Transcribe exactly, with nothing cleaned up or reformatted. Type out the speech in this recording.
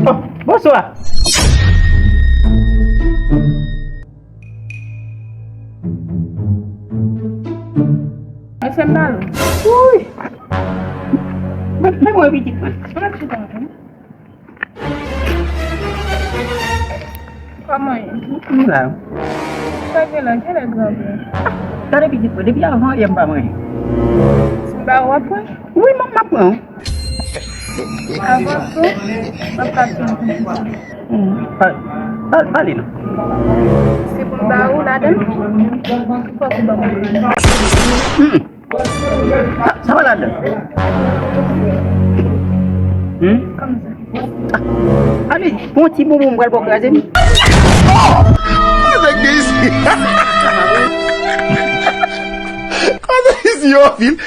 Oh, bonswa. Mesye m ba nou. Wi. Men, men mwen pitit mwen. Mwen chita mwen. Kòman ye? M la. Sa gen la, genlè granmoun. Gade pitit mwen, depi avan yè m pa manyen. Si m ba ou, w ap pran? Wi, m ap pran. Avan tou, w ap ka fini konsa. Hmm, pa, pa, pale non. Se pou m ba ou ladann? Fòk ou ban mwen. Hmm. Sa, sa pa ladann. Hmm? Kòmsa. Ale, pran ti bonbon m pral ba w kraze m. Kote isi? Kote isi yo anpil?